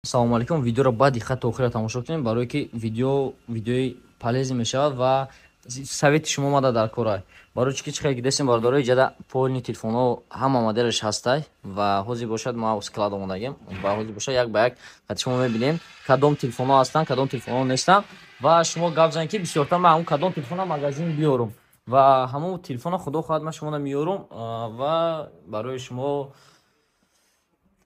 Салому алейкум. Видеоро ба диққат то охира тамошо кунем, барое ки видео видеои полезный мешавад ва совети шумо омада дар кора. Барои чи ки чӣ хеле ки дестем, бародаро, иҷада полный телефонҳо ҳама моделаш ҳастай ва ҳозир бошад ма склад омодагем ва ҳозир бошад як ба як қати шумо мебинем, кадом телефонҳо ҳастанд, кадом телефонҳо нестанд ва шумо гап занед, ки бисёртар ман ҳамун кадом телефонро магазин биёрум ва ҳамун телефонро, худо хоҳад, ман шуморо меёрум ва барои шумо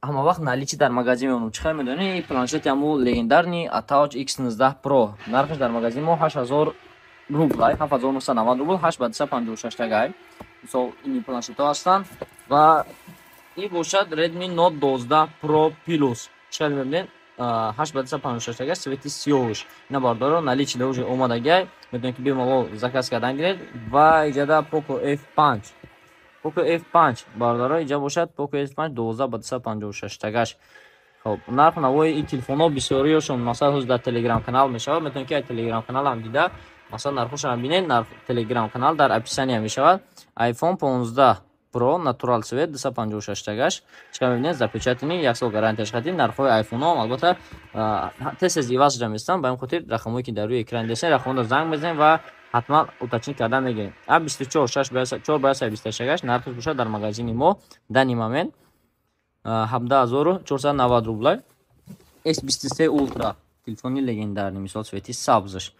ҳама вақт наличии дар магазин мемонам. Чӣ хел медонӣ, планшети ҳамун легендарный ATOUCH X19 Pro нархаш дар магазини мо 8000 рубл, 7990 рубл, 8 ба 256 тагай. Мисол, ини планшетҳо ҳастанд ва ин бошад Redmi Note 12 Pro Plus. Чӣ хел мебинед, 8 ба 256 тага, цвети сиёҳуш. Ина, бародаро, наличии да уже омадагай, метавонед ки бемалол заказ кардан гиред. Ва иҷада Poco F5, Poco F5, бародаро, инҷа бошад Poco F5 12 ба 256 тагаш. Хоб, нарх навои ин телефонҳо бисёриёшон, масалан, ҳозир дар Телеграм канал мешавад, метавонед ки аз Телеграм канал ҳам дида, масалан, нархошро бинед. Нарх Телеграм канал дар описания мешавад. iPhone 15 Pro натурал цвет 256 тагаш, чӣ мебинед, запечатанный, як сол гарантияш хати. Нархҳои айфонҳо албатта тез тез иваз шуда местанд, ба ин хотир рақамҳое ки дар рӯи экран дестед, рақамҳоро занг мезанед ва ҳатман уточнить кардан мегирем. А 24 6 ба 128 нархаш бошад дар магазини мо данный момент 17 490 рубла. S23 Ultra, телефони легендарный, мисол, цвети сабзаш,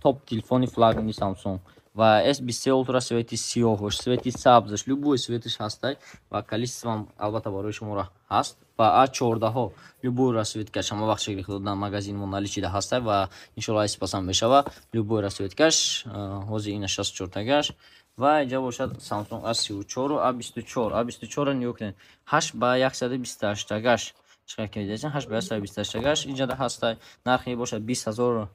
топ телефони флагмани Samsung ва S23 Ultra цвети сиёҳуш, цвети сабзаш, любой цветаш ҳастай ва количеством албатта барои шуморо ҳаст. Ва А14ҳо любой расцветкаш ҳама вақт шакли худ дар магазини мо наличида ҳастай ва иншоалло айспасам мешава любой расцветкаш. Ҳозир ина 64 тагаш. Ва инҷа бошад Samsung A34, A24. A24-ро нигоҳ кунед, 8 ба 128 тагаш. Чӣ ки дидед, 8 ба 128 тагаш инҷа ҳастай. Нархи бошад 20 000,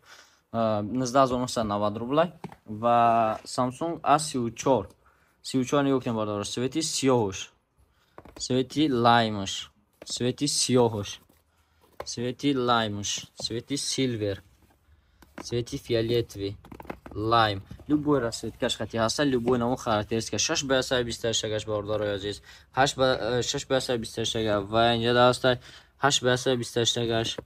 19 990 рублай. Ва Samsung A34, 34 нигоҳ кунед, бародаро, цвети сиёҳуш, цвети лаймаш, цвети сиёҳуш, цвети лаймуш, цвети силвер, цвети фиолетовый, лайм, любой расцветкаш хати ҳаста, любой намуд характеристика. 6 ба 128 тагаш, бародарои азиз, 8 ба 6 ба 128 тага. Ва инҷа ҳаста 8 ба 128 тагаш,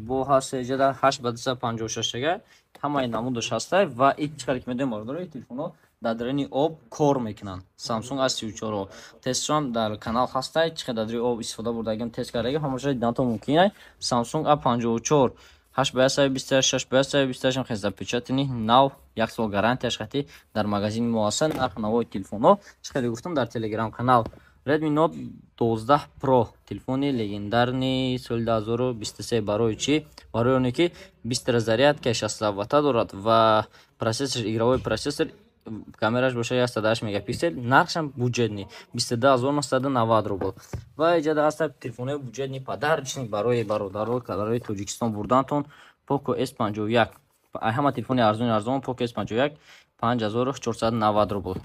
бо ҳаста инҷа 8 ба 256 тага, ҳамаи намудаш ҳаста. Ва ин чӣ хеле ки медонем, бародаро, ин телефонҳо дар даруни об кор мекунанд. Samsung A34 тестшон дар канал ҳастай, чӣ қадр дар даруни об истифода бурдагим, тест кардагим, ҳамаша дидантон мумкин. Samsung A54 8 ба 128, 6 ба 128, хел запечатанный, нав, як сол гарантияш хати дар магазини мо ҳастанд. Нарх навои телефонҳо, чӣ хеле гуфтам, дар Телеграм канал. Redmi Note 12 Pro, телефони легендарный соли 2023. Барои чӣ? Барои оне ки быстрая зарядка 60 ватта дорад ва процессор игровой процессор, камераш бошад 108 мегапиксел. Нархшам бюджетный, 22 990 рубл. Ва иҷада ҳаста телефонҳои бюджетный, подарочный барои бародаро, барои Тоҷикистон бурдантон. Poco S51, ҳама телефони арзони арзон, Poco S51 5490 рубл,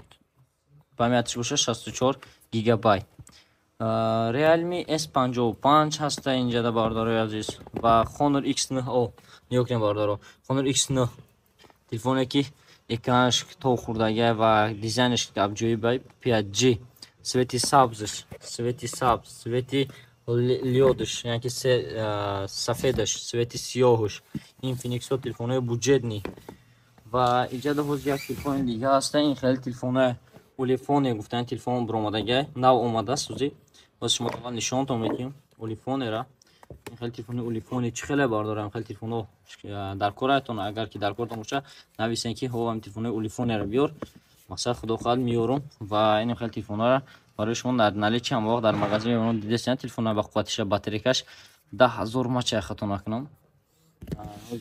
памятиш бошад 64 гигабайт. Realme S55 ҳаста инҷада, бародарои азиз, ва Honor X9o. Нигоҳ кунед, бародаро, Honor X9, телефоне ки экранаш то хурдага ва дизайнаш абҷоиб, 5G, цвети сабзш, цвети сабз, цвети лёдш, яъне ки сафедаш, цвети сиёҳуш. Infinix-ҳо, телефонҳои бюджетный. Ва инҷада ҳозир як телефони дига ҳаста. Ин хеле телефонҳои Улефоне гуфтани телефон биромадага, нав омадааст. Ҳозир боз шумо аввал нишонтон медиҳем Улефонера. Ин хеле телефони Улефоне чӣ хеле, бардорам, хеле телефонҳо дар коратон. Агар ки дар кортон боша, нависен, ки ҳо, ҳам телефонҳои Улефонеро биёр. Мақсад, худо хоҳад, меёрум ва ин хеле телефонҳоро барои шумо дар наличии ҳама вақт дар магазин мемонам. Дидесен, телефонҳои ба қувватиша, батарейкаш 10 000 мАч, хато накунам.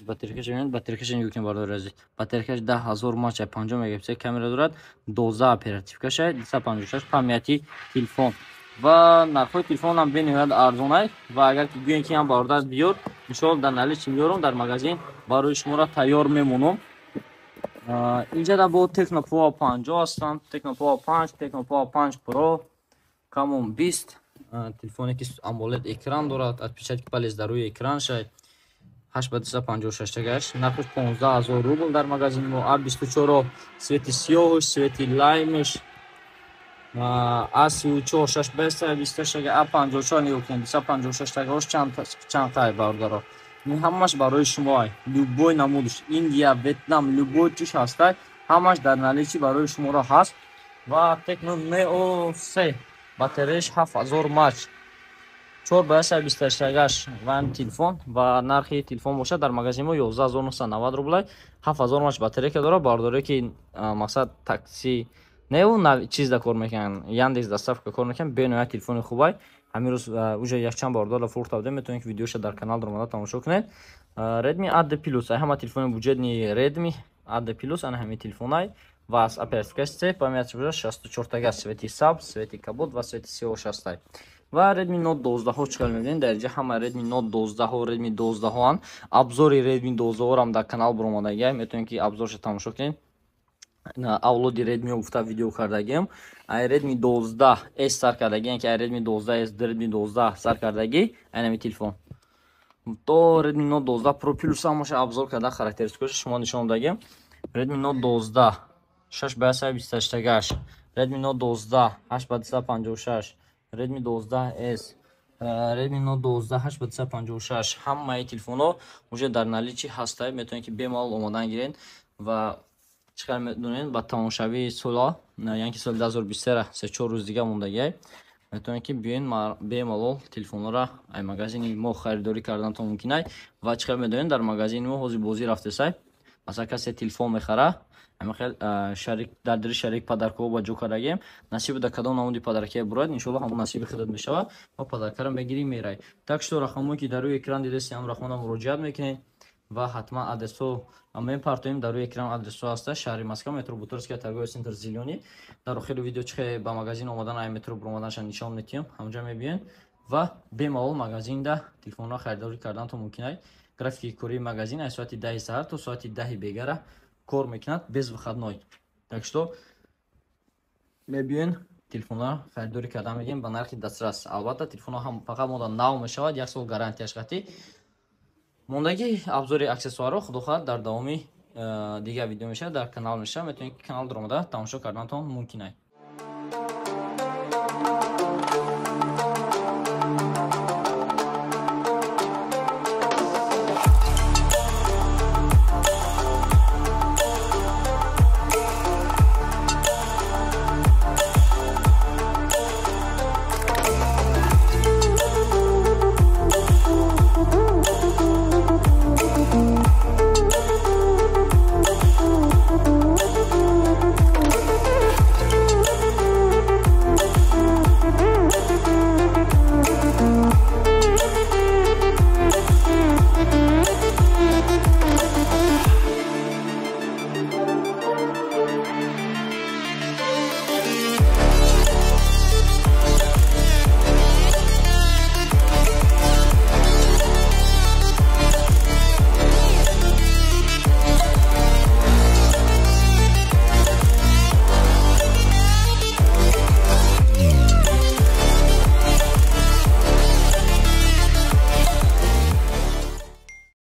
Батарейкаш бибинед, батарейкаша нигоҳ кунед, бародари азиз, батарейкаш 10 000 мАч, 50 мегапиксел камера дорад, 12 оперативкаша, 256 памяти телефон. Ва нархҳои телефонам бениҳоят арзонай. Ва агар ки гӯем, ки ҳам бародар биёр, иншоалло дар наличии меёрам, дар магазин барои шуморо тайёр мемонам. Инҷа бо Tecno Pova 50 ҳастанд, Tecno Pova 5, Tecno Pova 5 Pro, Camon 20, телефоне ки AMOLED экран дорад, отпечатки палец дар рӯи экран шай, 8 ба 256 тагаш, нархаш 15 000 рубл дар магазини мо. А 24 цвети сиёҳуш, цвети лаймш. А34 6 ба 128, А54 нигоҳ кунед, 256 тагаош чанд қай, бародаро. Ин ҳамаш барои шумо. Любой намудш, Индия, Ветнам, любой чиш ҳастай, ҳамаш дар наличии барои шуморо ҳаст. Ва Tecno Neo 3, батареяш 7000 мАч, 4 ба 128 ва ҳам телефон. Ва нархи телефон бошад, дар магазин мо 11 990 рублай. 7000 мАч батарейка дорад, бародаре ки мақсад такси неу чизда кор мекунанд, Яндекс Доставка кор мекунанд, бениҳоят телефони хубай. Ҳамин рӯз уже якчанд бародарро фурӯхта будем, метавонед ки видеоша дар канал даромада тамошо кунед. Redmi A2 Plus, ай ҳама телефони бюджетный Redmi A2 Plus ана ҳамин телефонай ва аз оперативкаи се, память бошад 64 тага, цвети сабз, цвети кабуд ва цвети сиёҳ шастай. Ва Redmi Note 12 чӣ мебинед, дар инҷа ҳама Redmi Note 12, Redmi 12-анд. Обзори Redmi 12-ам дар канал баромадагиай, метавонед ки обзорша тамошо кунед. Авлоди Redmi гуфта видео кардагиам. Ай Redmi 12 S сар кардагӣ, ки ай Redmi 12 S, Redmi 12 сар кардагӣ, айнами телефон то Redmi Note 12 Pro Plus ҳамаша обзор карда, характеристикаша шумо нишон додагиам. Redmi Note 12 6 ба 128, Redmi Note 12 8 ба 256, Redmi 12 S, Redmi Note 12 8 ба 256, ҳамаи телефонҳо уже дар наличии ҳастай, метавонед ки бемалол омодан гиред. Ва чӣ қадр медонед, ба тамошавии сола, яъне ки соли 2023, се-чор рӯз дига мондагиай, метавонед ки биёен, бемалол телефонҳоро ай магазини мо харидорӣ карданатон мумкин ай. Ва чӣ қадр медонед, дар магазини мо ҳозир бозӣ рафтесай. Масалан, касе телефон мехара, ҳамин шарик дар дири шарик подаркаҳо ба ҷо кардагием. Насибу дар кадом намуди подаркае бурад, иншоалло, ҳамон насиби худат мешавад ва подаркаро мегирӣ, мерай. Так что рақамҳое ки дар рӯи экран дидастед, ҳам рақамҳоро муроҷиат мекунед ва ҳатман адресҳо мепартоем. Дар рӯи экран адресҳо ҳаста: шаҳри Москва, метро Бутырская, торговый центр «Зелёный». Дар охири видео чихе ба магазин омадан, ай метро буромаданша нишон метиҳем, ҳамҷа мебиёед ва бемалол магазинда телефонро харидорӣ карданатон мумкин ай. Графики кории магазин аз соати 10-и саҳар то соати 10-и бегара кор мекунад, без выходной. Так что мебиёен, телефонҳоро харидорӣ кардан мегирем ба нархи дастрас. Албатта, телефонҳо ҳам фақат мода нав мешавад, як сол гарантияш қатъӣ. Мондагӣ обзори аксессуарҳо, худо хоҳад, дар давоми дигар видео мешавад, дар канал мешавад, метавонед ки канал даромада тамошо карданатон мумкин ай.